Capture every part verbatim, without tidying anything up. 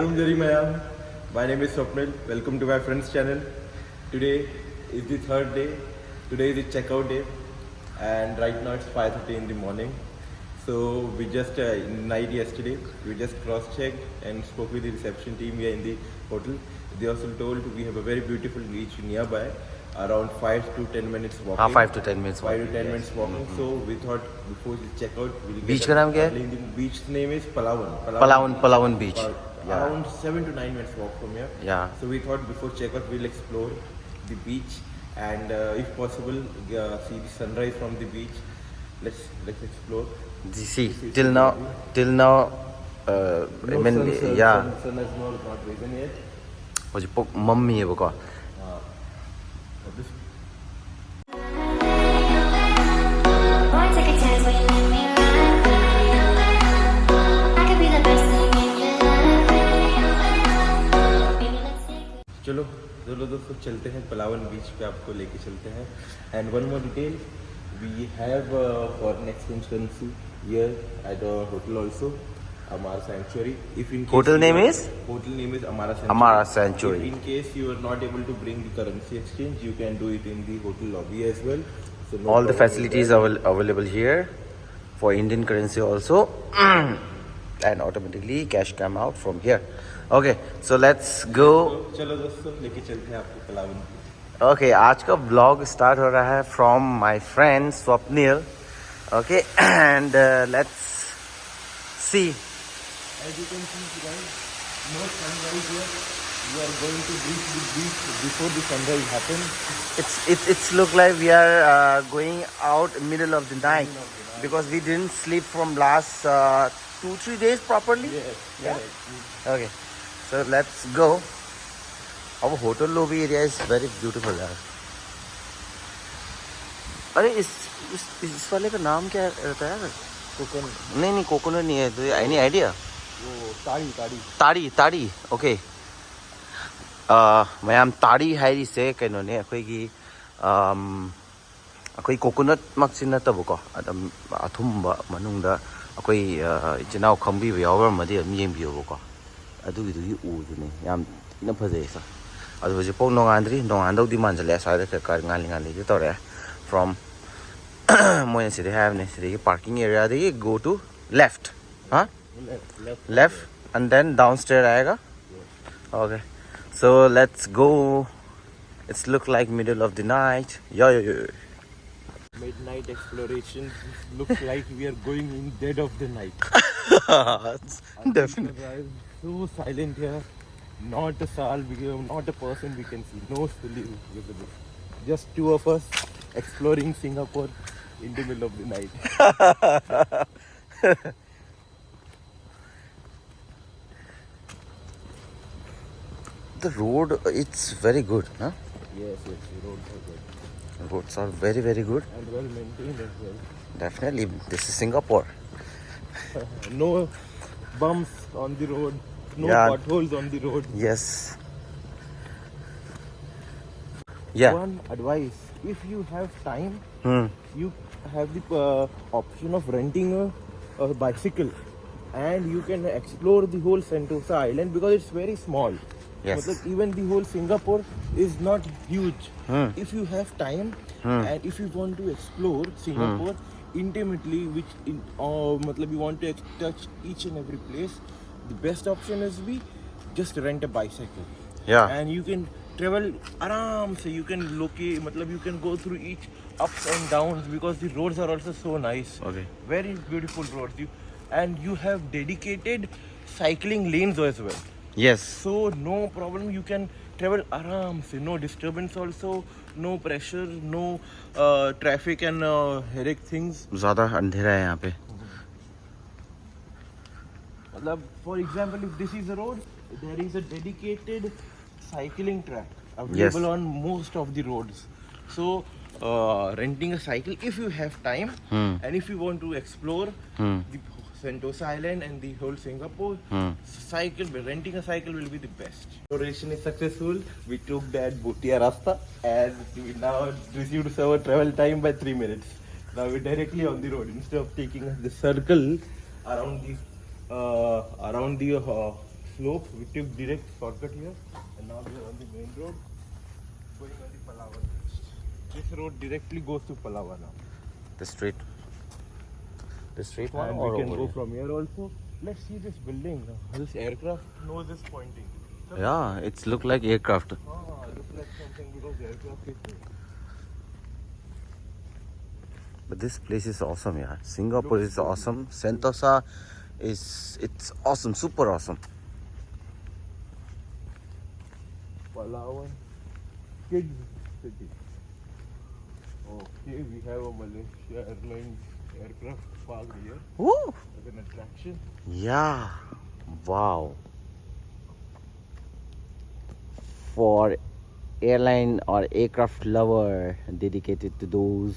Om Jai Mayam. My name is Swapnil. Welcome to my friend's channel. Today is the third day. Today is the checkout day, and right now it's five thirty in the morning. So we just uh, night yesterday we just cross-checked and spoke with the reception team here in the hotel. They also told we have a very beautiful beach nearby, around five to ten minutes walking. हाँ, five to ten minutes Five to walking, ten yes. minutes walking. So we thought before we check out, we'll get Beach a का नाम क्या है? early in the beach name is Palauan. Palauan, Palauan beach. Yeah. Around seven to nine minutes walk from here. Yeah. So we thought before checkout we'll explore the beach and uh, if possible uh, see the sunrise from the beach. Let's let's explore. See, till now, till now, uh, I No mean, sun, sun, yeah. sun, sun has not, not risen yet. ꯍꯧꯖꯤꯛ ꯄꯨꯛ ꯃꯝꯃꯤꯌꯦꯕꯀꯣ. Uh, but this Boy, take a chance when you let me ride. I could be the best thing in your life. Baby, let's take it. चलो चलो दोस्तों, चलते हैं पलावन बीच पे, आपको लेके चलते हैं. And one more detail, we have uh, foreign exchange currency here at our hotel also. Amara Sanctuary. If in case Hotel you name are- is? Hotel name is Amara Sanctuary. Amara Sanctuary. If in case you are not able to bring the currency exchange, you can do it in the hotel lobby as well. So no All the problem with facilities that. are avail- available here for Indian currency also. And automatically cash come out from here. Okay, so let's go. चलो दोस्तों, लेके चलते हैं आपको पलावन की. Okay, आज का vlog start हो रहा है from my friend Swapnil. Okay, and uh, let's see. As you can see, guys, no sunrise yet. We are going to reach the beach before the sunrise happens. It's it, it's look like we are uh, going out middle of the night because we didn't sleep from last uh, two three days properly. Yes, Yeah? correct. Okay, so let's go. Our hotel lobby area is very beautiful यार. अरे इस इस, इस वाले का नाम क्या रहता है यार? Coconut. नहीं नहीं, कोकोनट नहीं है. तो एनी आइडिया? वो ताड़ी, ताड़ी. ताड़ी, ताड़ी. Okay. ꯃꯌꯥꯝ, ꯇꯥꯔꯤ ꯍꯥꯏꯔꯤꯁꯦ ꯀꯩꯅꯣꯅꯦ, ꯑꯩꯈꯣꯏꯒꯤ ꯑꯝ, ꯑꯩꯈꯣꯏ ꯀꯣꯀꯣꯅꯠꯃꯛꯁꯤ ꯅꯠꯇꯕꯀꯣ, ꯑꯗꯨꯝ ꯑꯊꯨꯝꯕ ꯃꯅꯨꯡꯗ ꯑꯩꯈꯣꯏ ꯑ, ꯏꯆꯤꯟ ꯏꯅꯥꯎ ꯈꯪꯕꯤꯕ ꯌꯥꯎꯔꯝꯃꯗꯤ ꯑꯗꯨꯝ ꯌꯦꯡꯕꯤꯌꯣꯕꯀꯣ. ꯑꯗꯨꯒꯤꯗꯨꯒꯤ ꯎꯗꯨꯅꯤ ꯌꯥꯝ ꯊꯤꯅ ꯐꯖꯩ ꯁꯥꯔ꯫ ꯑꯗꯨ ꯍꯧꯖꯤꯛꯐꯥꯎ ꯅꯣꯡꯉꯥꯟꯗ꯭ꯔꯤ, ꯅꯣꯡꯉꯥꯟꯗꯧꯗꯤ ꯃꯥꯟꯁꯤꯜꯂꯛꯑꯦ꯫ ꯑꯁ꯭ꯋꯥꯏꯗ ꯈꯔ ꯈꯔ ꯉꯥꯜꯂꯤ ꯉꯥꯜꯂꯤꯗꯤ ꯇꯧꯔꯛꯑꯦ꯫ From ꯃꯣꯏꯅ ꯁꯤꯗꯩ ꯍꯥꯏꯕꯅꯤ, ꯁꯤꯗꯒꯤ parking areaꯗꯒꯤ go to left, ꯍꯥ? Left, left. Left and then downstairs आएगा. Okay, so let's go. It's look like middle of the night. Yo, yo, yo. Midnight exploration looks like we are going in dead of the night. Definitely. So silent here. Not a soul, not a person we can see. No soul visible. Just two of us exploring Singapore in the middle of the night. The road, it's very good, huh? Yes, yes, the roads are good. Roads are very, very good. And well maintained as well. Definitely, this is Singapore. No bumps on the road, no, yeah, potholes on the road. Yes. Yeah. One advice, if you have time, hmm, you have the uh, option of renting a, a bicycle, and you can explore the whole Sentosa Island because it's very small. Yes. मतलब, even the whole Singapore is not huge. Hmm. If you have time, hmm, and if you want to explore Singapore intimately, which in, uh, मतलब, you want to ex- touch each and every place, the best option is be just rent a bicycle. Yeah. And you can travel आराम से. You can locate, मतलब, you can go through each ups and downs because the roads are also so nice. Okay. Very beautiful roads. You, and you have dedicated cycling lanes as well. Yes. So no problem. You can travel आराम से. No disturbance also. No pressure. No uh, traffic and uh, headache things. ज़्यादा अंधेरा है यहाँ पे. मतलब, for example, if this is a road, there is a dedicated cycling track available, yes, on most of the roads. So, uh, renting a cycle, if you have time, hmm, and if you want to explore, hmm, the Sentosa Island and the whole Singapore, hmm, cycle, renting a cycle will be the best. Exploration is successful. We took that Bhutia Rasta, and we now reduced our travel time by three minutes. Now we're directly on the road. Instead of taking the circle around the uh, around the uh, Slope, we took direct shortcut here, and now we are on the main road going on the Palawan coast. This road directly goes to Palawan now. The straight, the straight one And or we can over go here? From here also. Let's see this building. This aircraft nose is pointing. Yeah, it's look like aircraft. Ah, look like something because aircraft is there. But this place is awesome, yeah. Singapore is awesome. Sentosa is, it's awesome, super awesome. Palawan Kids City. Okay, we have a Malaysia Airlines aircraft parked here Woo! As an attraction. Yeah. Wow. For airline or aircraft lover, dedicated to those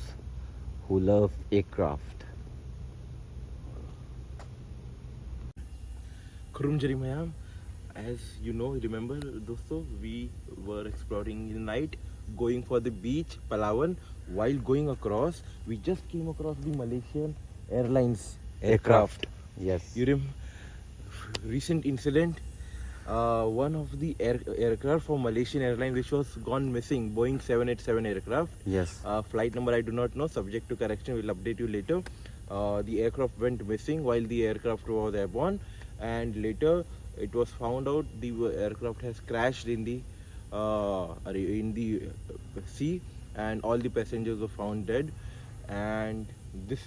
who love aircraft. Khurumjari Mayam, as you know, remember, dosto, we were exploring in the night, going for the beach, Palawan. While going across, we just came across the Malaysian Airlines Aircraft. Yes. You rem- recent incident. Uh, one of the air- aircraft from Malaysian Airlines, which was gone missing, Boeing seven eight seven aircraft. Yes. Uh, flight number I do not know, subject to correction, we'll update you later. Uh, the aircraft went missing while the aircraft was airborne, and later it was found out the aircraft has crashed in the uh, in the uh, sea, and all the passengers were found dead. And this,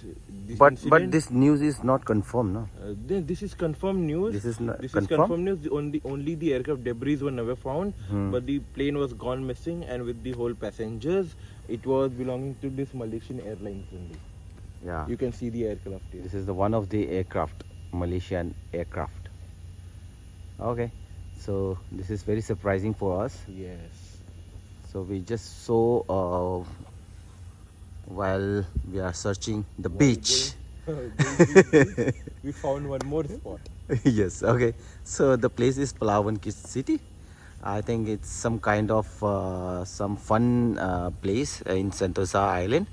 this But incident, but this news is not confirmed, no? uh, th- this is confirmed news. This is not This is confirmed? Confirmed news. The only only the aircraft debris were never found, Hmm. But the plane was gone missing, and with the whole passengers, it was belonging to this Malaysian Airlines only. Yeah. You can see the aircraft here. This is the one of the aircraft, Malaysian aircraft. Okay, so this is very surprising for us. Yes. So we just saw uh, while we are searching the beach. Going- going to the beach, we found one more spot. Yes, okay. So the place is Palawan Kids City. I think it's some kind of uh, some fun uh, place in Sentosa Island.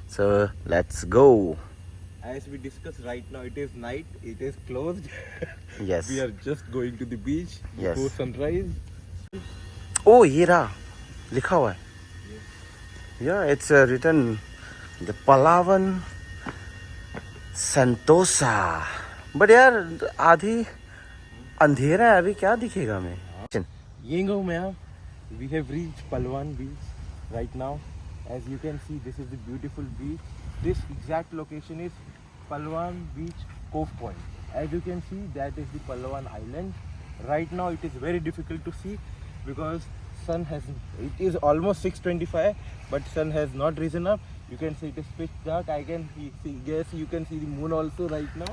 So let's go. As we discussed, right now it is night, it is closed. Yes. We are just going to the beach Yes. before sunrise. Oh, ये रहा, लिखा हुआ है. Yeah, it's uh, written the Palwan Sentosa. But यार, आधी अंधेरा है, अभी क्या दिखेगा हमें? Yengo Mea, we have reached Palwan Beach right now. As you can see, this is the beautiful beach. This exact location is Palwan Beach Cove Point. As you can see, that is the Palwan Island. Right now, it is very difficult to see because sun has. It is almost six twenty-five, but sun has not risen up. You can see it is pitch dark. I can see, guess you can see the moon also right now.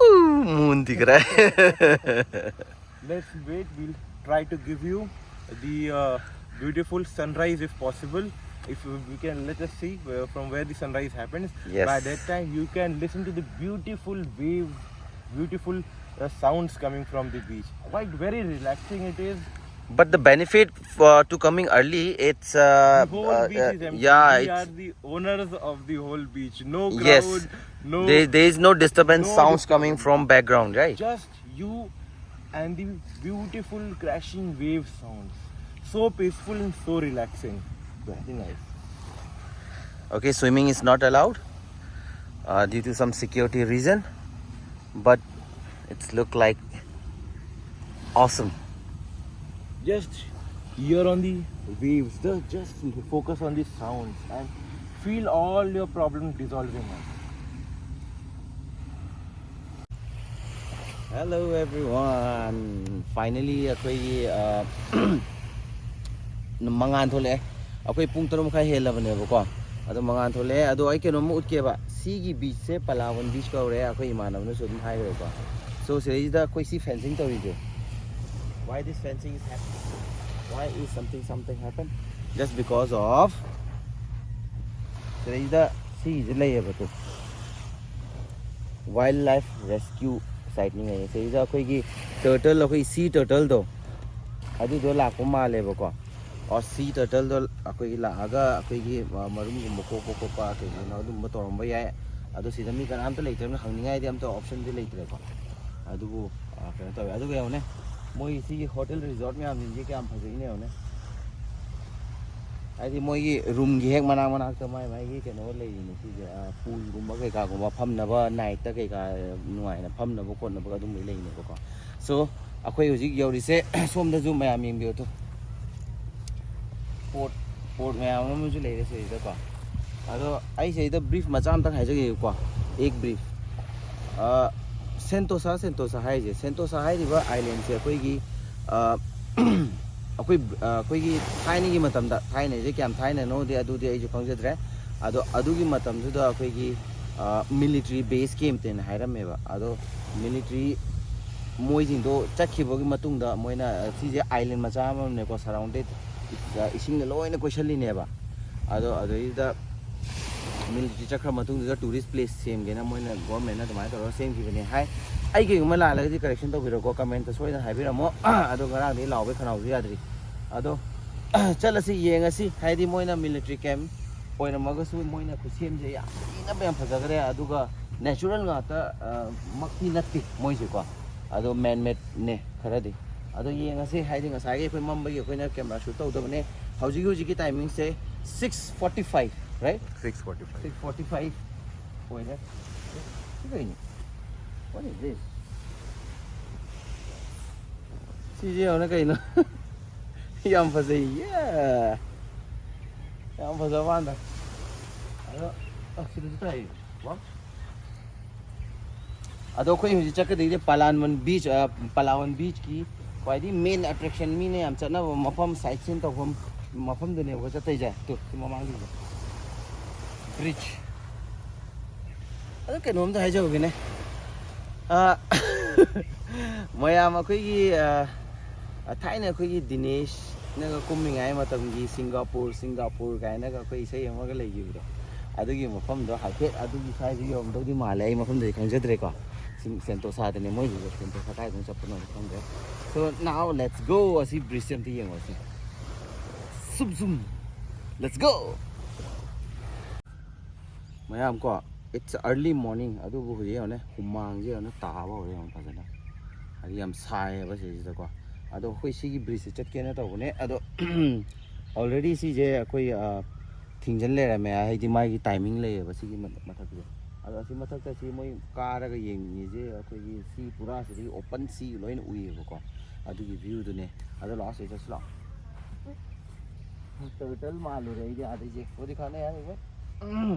Ooh, moon दिख रहा है. Let's wait. We'll try to give you the uh, beautiful sunrise if possible. If we can, let us see uh, from where the sunrise happens. Yes. By that time, you can listen to the beautiful waves, beautiful uh, sounds coming from the beach. Quite very relaxing it is. But the benefit uh, to coming early, it's uh, The whole uh, beach uh, is empty. yeah, We it's are the owners of the whole beach. No crowd, Yes. No. There, there is no disturbance No sounds disturbance. Coming from background, right? Just you and the beautiful crashing wave sounds. So peaceful and so relaxing. Very nice. Okay, swimming is not allowed uh, due to some security reason, but it's look like awesome. Just hear on the waves. The, just focus on the sounds and feel all your problems dissolving. Hello everyone. Finally ꯑꯩꯈꯣꯏꯒꯤ uh, ꯃꯉꯥꯟ ꯊꯣꯛꯂꯛꯑꯦ. ꯑꯩꯈꯣꯏ ꯄꯨꯡ ꯇꯔꯨꯛ ꯃꯈꯥꯏ ꯍꯦꯜꯂꯕꯅꯦꯕꯀꯣ. ꯑꯗꯣ ꯃꯉꯥꯟ ꯊꯣꯛꯂꯛꯑꯦ. ꯑꯗꯣ ꯑꯩ ꯀꯩꯅꯣꯝꯃ ꯎꯠꯀꯦꯕ. ꯁꯤꯒꯤ beachꯁꯦ Palwan beach ꯀꯧꯔꯦ, ꯑꯩꯈꯣꯏ ꯏꯃꯥꯟꯅꯕꯅꯁꯨ ꯑꯗꯨꯝ ꯍꯥꯏꯈ꯭ꯔꯦꯀꯣ. So ꯁꯤꯗꯩꯁꯤꯗ ꯑꯩꯈꯣꯏ ꯁꯤ fencing ꯇꯧꯔꯤꯁꯦ. Why this fencing is happening? Why is something something happen? Just because of ꯁꯤꯗꯩꯁꯤꯗ ꯁꯤꯒꯤꯁꯦ ꯂꯩꯌꯦꯕ ꯇꯨ. Wildlife Rescue Siteꯅꯤ ꯍꯥꯏꯌꯦ. ꯁꯤꯗꯩꯁꯤꯗ ꯑꯩꯈꯣꯏꯒꯤ turtle, ꯑꯩꯈꯣꯏ sea turtleꯗꯣ, ꯑꯗꯨꯗꯣ ꯂꯥꯛꯄ ꯃꯥꯜꯂꯦꯕꯀꯣ. ꯑꯣ, sea turtleꯗꯣ ꯑꯩꯈꯣꯏꯒꯤ ꯂꯥꯛꯑꯒ ꯑꯩꯈꯣꯏꯒꯤ ꯃꯔꯨꯝꯒꯨꯝꯕ ꯀꯣꯛꯄ ꯈꯣꯠꯄ ꯀꯩꯒꯤꯅꯣ ꯑꯗꯨꯝꯕ ꯇꯧꯔꯝꯕ ꯌꯥꯏ. ꯑꯗꯣ ꯁꯤꯗ ꯃꯤ ꯀꯅꯥꯝꯇ ꯂꯩꯇ꯭ꯔꯕꯅꯤꯅ ꯍꯪꯅꯤꯡꯉꯥꯏꯗꯤ ꯑꯝꯇ ꯑꯣꯞꯁꯟꯗꯤ ꯂꯩꯇ꯭ꯔꯦꯀꯣ꯫ ꯑꯗꯨꯕꯨ ꯑ, ꯀꯩꯅꯣ ꯇꯧꯋꯦ꯫ ꯑꯗꯨꯒ ꯌꯦꯡꯉꯨꯅꯦ, ꯃꯣꯏ ꯁꯤꯒꯤ ꯍꯣꯇꯦꯜ ꯔꯤꯖꯣꯔꯠ ꯃꯌꯥꯝꯁꯤꯡꯁꯦ ꯀꯌꯥꯝ ꯐꯖꯩꯅꯦ ꯌꯦꯡꯉꯨꯅꯦ꯫ ꯍꯥꯏꯗꯤ ꯃꯣꯏꯒꯤ ꯔꯨꯝꯒꯤ ꯍꯦꯛ ꯃꯅꯥꯛ ꯃꯅꯥꯛꯇ ꯃꯥꯏ ꯃꯥꯏꯒꯤ ꯀꯩꯅꯣ ꯂꯩꯔꯤꯅꯦ ꯁꯤꯁꯦ, ꯄꯨꯜꯒꯨꯝꯕ ꯀꯩꯀꯥꯒꯨꯝꯕ ꯐꯝꯅꯕ, ꯅꯥꯏꯠꯇ ꯀꯩꯀꯥ ꯅꯨꯡꯉꯥꯏꯅ ꯐꯝꯅꯕ ꯈꯣꯠꯅꯕꯒ ꯑꯗꯨꯝꯕꯒꯤ ꯂꯩꯅꯦꯕꯀꯣ꯫ ꯁꯣ ꯑꯩꯈꯣꯏ ꯍꯧꯖꯤꯛ ꯌꯧꯔꯤꯁꯦ ꯁꯣꯝꯗꯁꯨ ꯃꯌꯥꯝ ꯌꯦꯡꯕꯤꯌꯨ ꯇꯨ꯫ ꯄꯣꯠ ꯄꯣꯠ ꯃꯌꯥꯝ ꯑꯃꯁꯨ ꯂꯩꯔꯦ ꯁꯤꯗꯩꯗꯀꯣ꯫ ꯑꯗꯣ ꯑꯩ ꯁꯤꯗꯩꯗ ꯕ꯭ꯔꯤꯐ ꯃꯆꯥ ꯑꯝꯇꯪ ꯍꯥꯏꯖꯒꯦꯀꯣ꯫ ꯑꯦꯛ ꯕ꯭ꯔꯤꯐ꯫ ꯁꯦꯟꯇꯣꯁꯥ ꯁꯦꯟꯇꯣꯁꯥ ꯍꯥꯏꯔꯤꯁꯦ, ꯁꯦꯟꯇꯣꯁꯥ ꯍꯥꯏꯔꯤꯕ ꯑꯥꯏꯂꯦꯟꯁꯦ ꯑꯩꯈꯣꯏꯒꯤ ꯑ, ꯑꯩꯈꯣꯏ ꯑ, ꯑꯩꯈꯣꯏꯒꯤ ꯊꯥꯏꯅꯒꯤ ꯃꯇꯝꯗ, ꯊꯥꯏꯅꯁꯦ ꯀꯌꯥꯝ ꯊꯥꯏꯅꯅꯣꯗꯤ ꯑꯗꯨꯗꯤ ꯑꯩꯁꯨ ꯈꯪꯖꯗ꯭ꯔꯦ꯫ ꯑꯗꯣ ꯑꯗꯨꯒꯤ ꯃꯇꯝꯗꯨꯗ ꯑꯩꯈꯣꯏꯒꯤ ꯃꯤꯂꯤꯇ꯭ꯔꯤ ꯕꯦꯁ ꯀꯦꯝꯞꯇꯅ ꯍꯥꯏꯔꯝꯃꯦꯕ꯫ ꯑꯗꯣ ꯃꯤꯂꯤꯇ꯭ꯔꯤ ꯃꯣꯏꯁꯤꯡꯗꯣ ꯆꯠꯈꯤꯕꯒꯤ ꯃꯇꯨꯡꯗ ꯃꯣꯏꯅ, ꯑ, ꯁꯤꯁꯦ ꯑꯥꯏꯂꯦꯟ ꯃꯆꯥ ꯑꯃꯅꯦꯀꯣ, ꯁꯔꯥꯎꯟꯗꯦꯠ, ꯑ, ꯏꯁꯤꯡꯅ ꯂꯣꯏꯅ ꯀꯣꯏꯁꯜꯂꯤꯅꯦꯕ꯫ ꯑꯗꯣ ꯑꯗꯩꯗꯨꯗ ꯃꯤꯂꯤꯇ꯭ꯔꯤ ꯆꯠꯈ꯭ꯔ ꯃꯇꯨꯡꯗꯨꯗ ꯇꯨꯔꯤꯁ ꯄ꯭ꯂꯦꯁ ꯁꯦꯝꯒꯦꯅ ꯃꯣꯏꯅ, ꯒꯣꯔꯃꯦꯟꯅ ꯑꯗꯨꯃꯥꯏꯅ ꯇꯧꯔꯒ ꯁꯦꯝꯈꯤꯕꯅꯦ ꯍꯥꯏ꯫ ꯑꯩ ꯀꯩꯒꯨꯝꯕ ꯂꯥꯜꯂꯒꯗꯤ ꯀꯔꯦꯛꯁꯟ ꯇꯧꯕꯤꯔꯛꯑꯣꯀꯣ, ꯀꯃꯦꯟꯇ ꯁꯣꯏꯗꯅ ꯍꯥꯏꯕꯤꯔꯝꯃꯣ꯫ ꯑꯗꯣ ꯉꯔꯥꯡꯗꯒꯤ ꯂꯥꯎꯕꯩ ꯈꯅꯥꯎꯁꯨ ꯌꯥꯗ꯭ꯔꯤ꯫ ꯑꯗꯣ ꯆꯠꯂꯁꯤ, ꯌꯦꯡꯉꯁꯤ꯫ ꯍꯥꯏꯗꯤ ꯃꯣꯏꯅ ꯃꯤꯂꯤꯇ꯭ꯔꯤ ꯀꯦꯝꯞ ꯑꯣꯏꯔꯝꯃꯒꯁꯨ ꯃꯣꯏꯅ ꯈꯨꯠꯁꯦꯝꯁꯦ ꯌꯥꯝ ꯊꯤꯅ ꯌꯥꯝ ꯐꯖꯈ꯭ꯔꯦ꯫ ꯑꯗꯨꯒ ꯅꯦꯆꯔꯦꯜ ꯉꯥꯛꯇ, ꯑ, ꯃꯛꯇꯤ ꯅꯠꯇꯦ ꯃꯣꯏꯁꯦꯀꯣ꯫ ꯑꯗꯣ ꯃꯦꯟꯃꯦꯗꯅꯦ ꯈꯔꯗꯤ꯫ ꯑꯗꯣ ꯌꯦꯡꯉꯁꯤ, ꯍꯥꯏꯗꯤ ꯉꯁꯥꯏꯒꯤ ꯑꯩꯈꯣꯏ ꯃꯝꯕꯒꯤ ꯑꯩꯈꯣꯏꯅ ꯀꯦꯃꯦꯔꯥ ꯁꯨꯠ ꯇꯧꯗꯕꯅꯦ꯫ ꯍꯧꯖꯤꯛ ꯍꯧꯖꯤꯛꯀꯤ ꯇꯥꯏꯃꯤꯡꯁꯦ six forty five, right? Six forty five. Six forty five ꯑꯣꯏꯔꯦ꯫ ꯁꯤ ꯀꯩꯅꯣ? What is this? ꯁꯤꯁꯦ ꯌꯦꯡꯉꯣꯅꯦ ꯀꯩꯅꯣ? ꯌꯥꯝ ꯐꯖꯩ꯫ ꯌꯦ! ꯌꯥꯝ ꯐꯖꯕ ꯋꯥꯅꯦ꯫ ꯑꯗꯣ, ꯑ, ꯁꯤꯗꯁꯨ ꯇꯥꯏ꯫ ꯋꯥ꯫ ꯑꯗꯣ ꯑꯩꯈꯣꯏ ꯍꯧꯖꯤꯛ ꯆꯠꯀꯗꯣꯏꯁꯦ ꯄꯂꯥꯟꯋꯟ ꯕꯤꯆ, ꯑ, ꯄꯂꯥꯋꯟ ꯕꯤꯆꯀꯤ ꯈ꯭ꯋꯥꯏꯗꯒꯤ ꯃꯦꯟ ꯑꯦꯇ꯭ꯔꯦꯛꯁꯟ, ꯃꯤꯅ ꯌꯥꯝ ꯆꯠꯅꯕ ꯃꯐꯝ, ꯁꯥꯏꯠ ꯁꯤꯟ ꯇꯧꯐꯝ ꯃꯐꯝꯗꯨꯅꯦꯕꯀꯣ ꯆꯠꯇꯣꯏꯁꯦ꯫ ꯇꯨ, ꯁꯤ ꯃꯃꯥꯡꯒꯤꯁꯦ꯫ ꯕ꯭ꯔꯤꯖ꯫ ꯑꯗꯣ ꯀꯩꯅꯣꯝꯇ ꯍꯥꯏꯖꯍꯧꯒꯦꯅꯦ꯫ ꯑ, ꯃꯌꯥꯝ ꯑꯩꯈꯣꯏꯒꯤ, ꯑ, ꯑ, ꯊꯥꯏꯅ ꯑꯩꯈꯣꯏꯒꯤ ꯗꯤꯅꯦꯁꯅꯒ ꯀꯨꯝꯃꯤꯉꯩ ꯃꯇꯝꯒꯤ ꯁꯤꯡꯒꯥꯄꯨꯔ, ꯁꯤꯡꯒꯥꯄꯨꯔ ꯀꯥꯏꯅꯒ ꯑꯩꯈꯣꯏ ꯏꯁꯩ ꯑꯃꯒ ꯂꯩꯈꯤꯕꯗꯣ, ꯑꯗꯨꯒꯤ ꯃꯐꯝꯗꯣ ꯍꯥꯏꯐꯦꯠ ꯑꯗꯨꯒꯤ ꯁ꯭ꯋꯥꯏꯗ ꯌꯧꯔꯝꯗꯧꯗꯤ ꯃꯥꯜꯂꯦ꯫ ꯑꯩ ꯃꯐꯝꯗꯨꯗꯤ ꯈꯪꯖꯗ꯭ꯔꯦꯀꯣ꯫ ꯁꯤꯡ-, ꯁꯦꯟꯇꯣꯁꯥꯗꯅꯦ ꯃꯣꯏꯒꯤꯁꯦ꯫ ꯁꯦꯟꯇꯣꯁꯥ ꯀꯥꯏꯗꯅꯣ ꯆꯠꯄꯅꯣꯗꯤ ꯈꯪꯗ꯭ꯔꯦ꯫ So now let's go. ꯑꯁꯤ ꯕ꯭ꯔꯤꯖꯁꯦ ꯑꯝꯇ ꯌꯦꯡꯉꯣꯁꯦ꯫ ꯁꯨꯝ ꯁꯨꯝ꯫ Let's go. ꯃꯌꯥꯝ ꯀꯣ, It's early morning, ꯑꯗꯨꯕꯨ ꯍꯧꯖꯤꯛ ꯌꯦꯡꯉꯨꯅꯦ, ꯍꯨꯃꯥꯡꯁꯦ ꯌꯦꯡꯉꯨꯅꯦ ꯐꯖꯅ, ꯍꯥꯏꯗꯤ ꯌꯥꯝ ꯁꯥꯏꯌꯦꯕ ꯁꯤꯁꯤꯗꯀꯣ꯫ ꯑꯗꯣ ꯑꯩꯈꯣꯏ ꯁꯤꯒꯤ ꯕ꯭ꯔꯤꯖꯁꯦ ꯆꯠꯀꯦꯅ ꯇꯧꯕꯅꯦ, ꯑꯗꯣ already ꯁꯤꯁꯦ ꯑꯩꯈꯣꯏ, ꯑ, ꯊꯤꯡꯖꯤꯟ ꯂꯩꯔꯝꯃꯦ, ꯍꯥꯏꯗꯤ ꯃꯥꯒꯤ ꯇꯥꯏꯃꯤꯡ ꯂꯩꯌꯦꯕ ꯁꯤꯒꯤ ꯃ-, ꯃꯊꯛꯁꯦ꯫ ꯑꯗꯣ ꯑꯁꯤ ꯃꯊꯛꯇ ꯁꯤ ꯃꯣꯏ ꯀꯥꯔꯒ ꯌꯦꯡꯉꯤꯁꯦ ꯑꯩꯈꯣꯏꯒꯤ ꯁꯤ ꯄꯨꯔꯥꯁꯤꯗꯤ open sea ꯂꯣꯏꯅ ꯎꯏꯌꯦꯕꯀꯣ, ꯑꯗꯨꯒꯤ viewꯗꯨꯅꯦ꯫ ꯑꯗꯣ ꯂꯥꯛꯑꯣ, ꯁꯤꯗ ꯆꯠꯁꯤ ꯂꯥꯛꯑꯣ꯫ Turtle ꯃꯥꯜꯂꯨꯔꯦ ꯑꯩꯗꯤ ꯑꯥꯗꯩꯁꯦ꯫ ꯍꯧꯖꯤꯛ ꯈꯪꯅꯩ ꯍꯥꯏꯔꯤꯕ꯫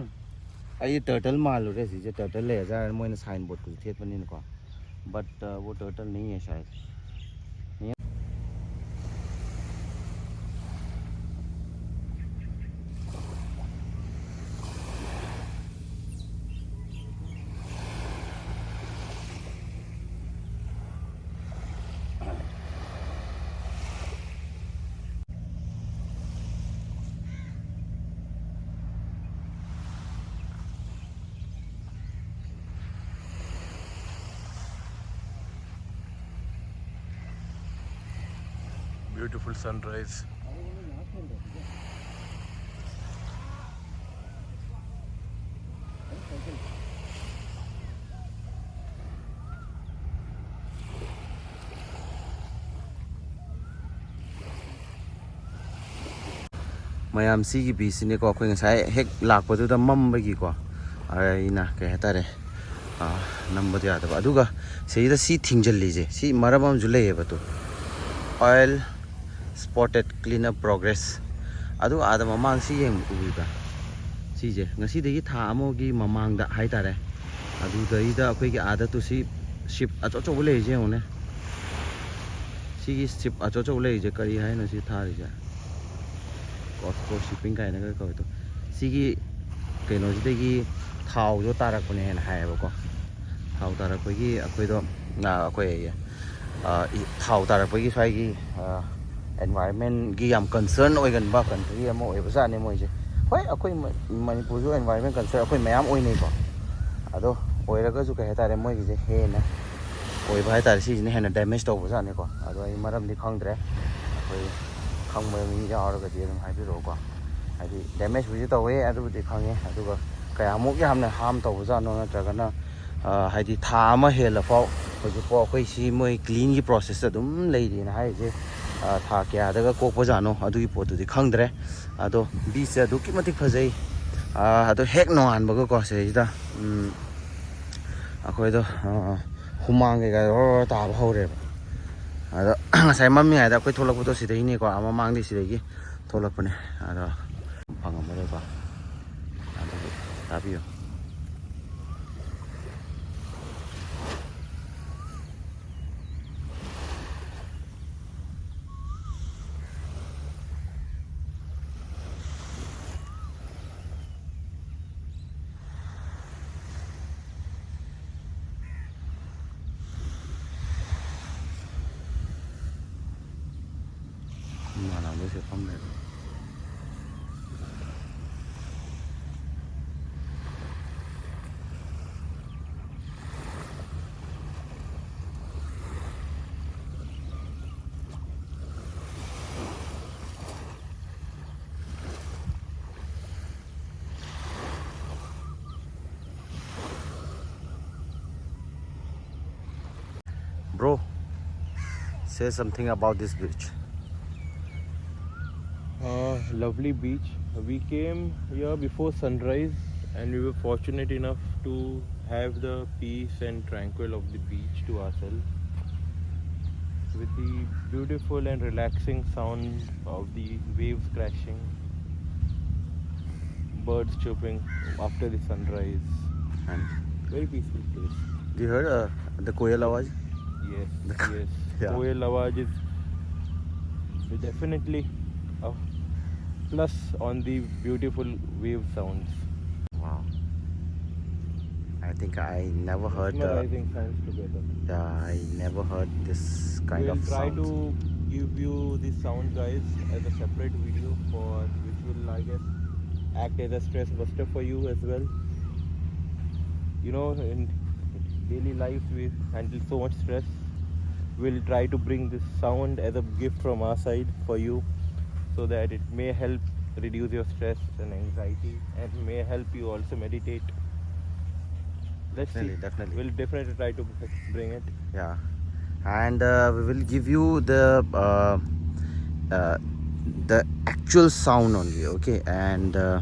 ꯑꯩꯗꯤ turtle ꯃꯥꯜꯂꯨꯔꯦ ꯁꯤꯁꯦ, turtle ꯂꯩꯔꯖꯥꯠꯂ, ꯃꯣꯏꯅ sign boardꯀꯁꯨ ꯊꯦꯠꯄꯅꯤꯅꯀꯣ꯫ But, uh, वो turtle नहीं है शायद। Beautiful sunrise. ꯃꯌꯥꯝ, ꯁꯤꯒꯤ ꯕꯤꯁꯁꯤꯅꯦꯀꯣ, ꯑꯩꯈꯣꯏ ꯉꯁꯥꯏ ꯍꯦꯛ ꯂꯥꯛꯄꯗꯨꯗ ꯃꯝꯕꯒꯤꯀꯣ, ꯑꯩꯅ ꯀꯩ ꯍꯥꯏꯇꯥꯔꯦ, ꯑꯥ, ꯅꯝꯕꯗꯣ ꯌꯥꯗꯕ꯫ ꯑꯗꯨꯒ ꯁꯤꯗ ꯁꯤ ꯊꯤꯡꯖꯤꯜꯂꯤꯁꯦ, ꯁꯤ ꯃꯔꯝ ꯑꯃꯁꯨ ꯂꯩꯌꯦꯕ꯫ Two, oil spotted cleanup progress꯫ ꯑꯗꯨ ꯑꯥꯗ ꯃꯃꯥꯡ ꯁꯤ ꯌꯦꯡꯕ ꯎꯕꯤꯕ꯭ꯔꯥ? ꯁꯤꯁꯦ ꯉꯁꯤꯗꯒꯤ ꯊꯥ ꯑꯃꯒꯤ ꯃꯃꯥꯡꯗ ꯍꯥꯏꯇꯥꯔꯦ, ꯑꯗꯨꯗꯩꯗ ꯑꯩꯈꯣꯏꯒꯤ ꯑꯥꯗ ꯇꯨ ꯁꯤ ship ꯑꯆꯧ ꯑꯆꯧꯕ ꯂꯩꯔꯤꯁꯦ ꯌꯦꯡꯉꯨꯅꯦ꯫ ꯁꯤꯒꯤ ship ꯑꯆꯧ ꯑꯆꯧꯕ ꯂꯩꯔꯤꯁꯦ ꯀꯔꯤ ꯍꯥꯏꯅꯣ ꯁꯤ ꯊꯥꯔꯤꯁꯦ? COSCO shipping ꯀꯥꯏꯅꯒ ꯀꯧꯋꯦ꯫ ꯇꯨ, ꯁꯤꯒꯤ ꯀꯩꯅꯣꯁꯤꯗꯒꯤ ꯊꯥꯎꯗꯣ ꯇꯥꯔꯛꯄꯅꯦꯅ ꯍꯥꯏꯌꯦꯕꯀꯣ꯫ ꯊꯥꯎ ꯇꯥꯔꯛꯄꯒꯤ ꯑꯩꯈꯣꯏꯗꯣ, ꯑ, ꯑꯩꯈꯣꯏ, ꯑ, ꯏ-, ꯊꯥꯎ ꯇꯥꯔꯛꯄꯒꯤ ꯁ꯭ꯋꯥꯏꯒꯤ, ꯑ, environmentꯀꯤ ꯌꯥꯝ concern ꯑꯣꯏꯒꯟꯕ country ꯑꯃ ꯑꯣꯏꯕꯖꯥꯠꯅꯤ ꯃꯣꯏꯁꯦ꯫ ꯍꯣꯏ, ꯑꯩꯈꯣꯏ ꯃ-, ꯃꯅꯤꯄꯨꯔꯁꯨ environment concern ꯑꯩꯈꯣꯏ ꯃꯌꯥꯝ ꯑꯣꯏꯅꯩꯀꯣ꯫ ꯑꯗꯣ ꯑꯣꯏꯔꯒꯁꯨ ꯀꯩ ꯍꯥꯏꯇꯥꯔꯦ, ꯃꯣꯏꯒꯤꯁꯦ ꯍꯦꯟꯅ ꯑꯣꯏꯕ ꯍꯥꯏꯇꯥꯔꯦ, ꯁꯤꯁꯤꯅ ꯍꯦꯟꯅ damage ꯇꯧꯕꯖꯥꯠꯅꯤꯀꯣ꯫ ꯑꯗꯣ ꯑꯩ ꯃꯔꯝꯗꯤ ꯈꯪꯗ꯭ꯔꯦ, ꯑꯩꯈꯣꯏ ꯈꯪꯕ ꯃꯤ ꯌꯥꯎꯔꯒꯗꯤ ꯑꯗꯨꯝ ꯍꯥꯏꯕꯤꯔꯛꯑꯣꯀꯣ꯫ ꯍꯥꯏꯗꯤ damageꯕꯨꯗꯤ ꯇꯧꯋꯦ, ꯑꯗꯨꯕꯨꯗꯤ ꯈꯪꯉꯦ, ꯑꯗꯨꯒ ꯀꯌꯥꯃꯨꯛ ꯌꯥꯝꯅ ꯍꯥꯝ ꯇꯧꯕꯖꯥꯠꯅꯣ, ꯅꯠꯇ꯭ꯔꯒꯅ ꯍꯥꯏꯗꯤ ꯊꯥ ꯑꯃ ꯍꯦꯜꯂꯐꯥꯎ ꯍꯧꯖꯤꯛꯐꯥꯎ ꯑꯩꯈꯣꯏ ꯁꯤ ꯃꯣꯏ ꯀ꯭ꯂꯤꯟꯒꯤ ꯄ꯭ꯔꯣꯁꯦꯁꯇ ꯑꯗꯨꯝ ꯂꯩꯔꯤꯅ ꯍꯥꯏꯔꯤꯁꯦ꯫ ꯊꯥ ꯀꯌꯥꯗꯒ ꯀꯣꯛꯄꯖꯥꯠꯅꯣ ꯑꯗꯨꯒꯤ ꯄꯣꯠꯇꯨꯗꯤ ꯈꯪꯗ꯭ꯔꯦ꯫ ꯑꯗꯣ ꯕꯤꯁꯁꯦ ꯑꯗꯨꯛꯀꯤ ꯃꯇꯤꯛ ꯐꯖꯩ꯫ ꯑꯗꯣ ꯍꯦꯛ ꯅꯣꯡꯉꯥꯟꯕꯒꯀꯣ ꯁꯤꯗꯩꯁꯤꯗ ꯑꯩꯈꯣꯏꯗꯣ ꯍꯨꯃꯥꯡ ꯀꯩꯀꯥ ꯑꯣꯔ ꯑꯣꯔ ꯇꯥꯕ ꯍꯧꯔꯦꯕ꯫ ꯑꯗꯣ ꯉꯁꯥꯏ ꯃꯝꯃꯤꯉꯩꯗ ꯑꯩꯈꯣꯏ ꯊꯣꯛꯂꯛꯄꯗꯣ ꯁꯤꯗꯩꯅꯦꯀꯣ, ꯃꯃꯥꯡꯗꯤ ꯁꯤꯗꯒꯤ ꯊꯣꯛꯂꯛꯄꯅꯦ꯫ ꯑꯗꯣ ꯐꯪꯉꯝꯃꯔꯣꯏꯀꯣ꯫ ꯑꯗꯨꯒꯤ ꯇꯥꯕꯤꯌꯨ꯫ ꯏꯃꯥꯟꯅꯕꯁꯦ ꯐꯝ ꯂꯩꯔꯦ꯫ Bro, say something about this beach. Uh, lovely beach. We came here before sunrise and we were fortunate enough to have the peace and tranquil of the beach to ourselves with the beautiful and relaxing sound of the waves crashing, birds chirping after the sunrise. And Very peaceful place. Do you heard uh, the Koyal Awaj? Yes, The- yes. yeah. Koyal Awaj is definitely a plus on the beautiful wave sounds. Wow. I think I never heard the. Mesmerizing sounds together. Yeah, I never heard this kind We'll of try sounds. To give you this sound, guys, as a separate video for which will, I guess, act as a stress buster for you as well. You know, in daily life we handle so much stress. We'll try to bring this sound as a gift from our side for you, so that it may help reduce your stress and anxiety, and may help you also meditate. Let's Definitely, see. Definitely. We'll definitely try to bring it. Yeah, and uh, we will give you the uh, uh, the actual sound only, okay? And uh,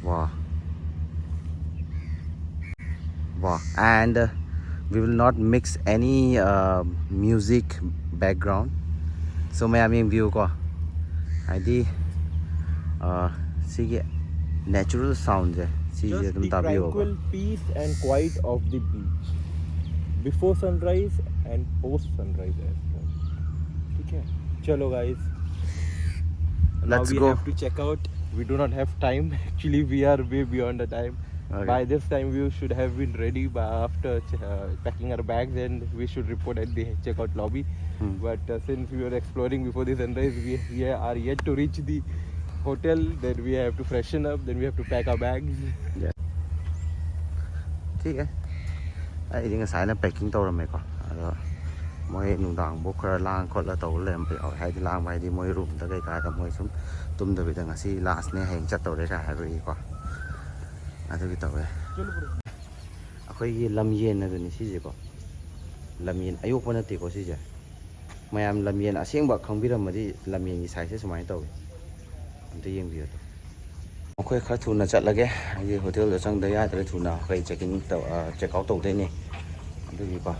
wow, wow, and uh, we will not mix any uh, music background. So ꯃꯌꯥꯝ ꯌꯦꯡꯕꯤꯌꯨꯀꯣ, ꯍꯥꯏꯗꯤ ꯑ, ꯁꯤꯒꯤ natural soundꯁꯦ ꯁꯤꯁꯦ Just ꯑꯗꯨꯝ the ꯇꯥꯕꯤꯌꯣꯕ. Tranquil peace and quiet of the beach before sunrise and post sunrise as well. ठीक है, चलो guys. Now Let's we go. Have to check out. We do not have time. Actually, we are way beyond the time. Okay. By this time, we should have been ready by after ch- uh, packing our bags, and we should report at the checkout lobby. Hmm. But uh, since we were exploring before the sunrise, we, we are yet to reach the hotel. Then we have to freshen up. Then we have to pack our bags. ꯊꯤꯛꯑꯦ, ꯑꯩꯗꯤ ꯉꯁꯥꯏꯅ packing ꯇꯧꯔꯝꯃꯦꯀꯣ. ꯑꯗꯣ ꯃꯣꯏ ꯅꯨꯡꯗꯥꯡꯐꯥꯎ ꯈꯔ ꯂꯥꯡ ꯈꯣꯠꯂ ꯇꯧꯔ ꯂꯩꯔꯝꯕ ꯌꯥꯎꯋꯦ. ꯍꯥꯏꯗꯤ ꯂꯥꯡꯕ ꯍꯥꯏꯗꯤ ꯃꯣꯏ roomꯗ ꯀꯩꯀꯥꯗ ꯃꯣꯏ ꯁꯨꯝ ꯇꯨꯝꯗꯕꯤꯗ ꯉꯁꯤ lastꯅꯦ, ꯍꯌꯦꯡ ꯆꯠꯇꯧꯔꯦ ꯀꯥꯏ ꯍꯥꯏꯕꯒꯤꯀꯣ, ꯑꯗꯨꯒꯤ ꯇꯧꯋꯦ. ꯑꯩꯈꯣꯏꯒꯤ ꯂꯝꯌꯦꯟ ꯑꯗꯨꯅꯤ ꯁꯤꯁꯦꯀꯣ. ꯂꯝꯌꯦꯟ ꯑꯌꯣꯛꯄ ꯅꯠꯇꯦꯀꯣ ꯁꯤꯁꯦ. ꯃꯌꯥꯝ ꯂꯝꯌꯦꯟ ꯑꯁꯦꯡꯕ ꯈꯪꯕꯤꯔꯝꯃꯗꯤ ꯂꯝꯌꯦꯟꯒꯤ sizeꯁꯦ ꯁꯨꯃꯥꯏꯅ ꯇꯧꯋꯤ. ꯑꯝꯇ ꯌꯦꯡꯕꯤꯌꯨ ꯑꯗꯣ. ꯑꯩꯈꯣꯏ ꯈꯔ ꯊꯨꯅ ꯆꯠꯂꯒꯦ, ꯍꯥꯏꯗꯤ hotelꯗ ꯆꯪꯗ ꯌꯥꯗ꯭ꯔꯦ. ꯊꯨꯅ ꯑꯩꯈꯣꯏ checking ꯇꯧ, check out ꯇꯧꯗꯣꯏꯅꯦ. ꯑꯗꯨꯒꯤꯀꯣ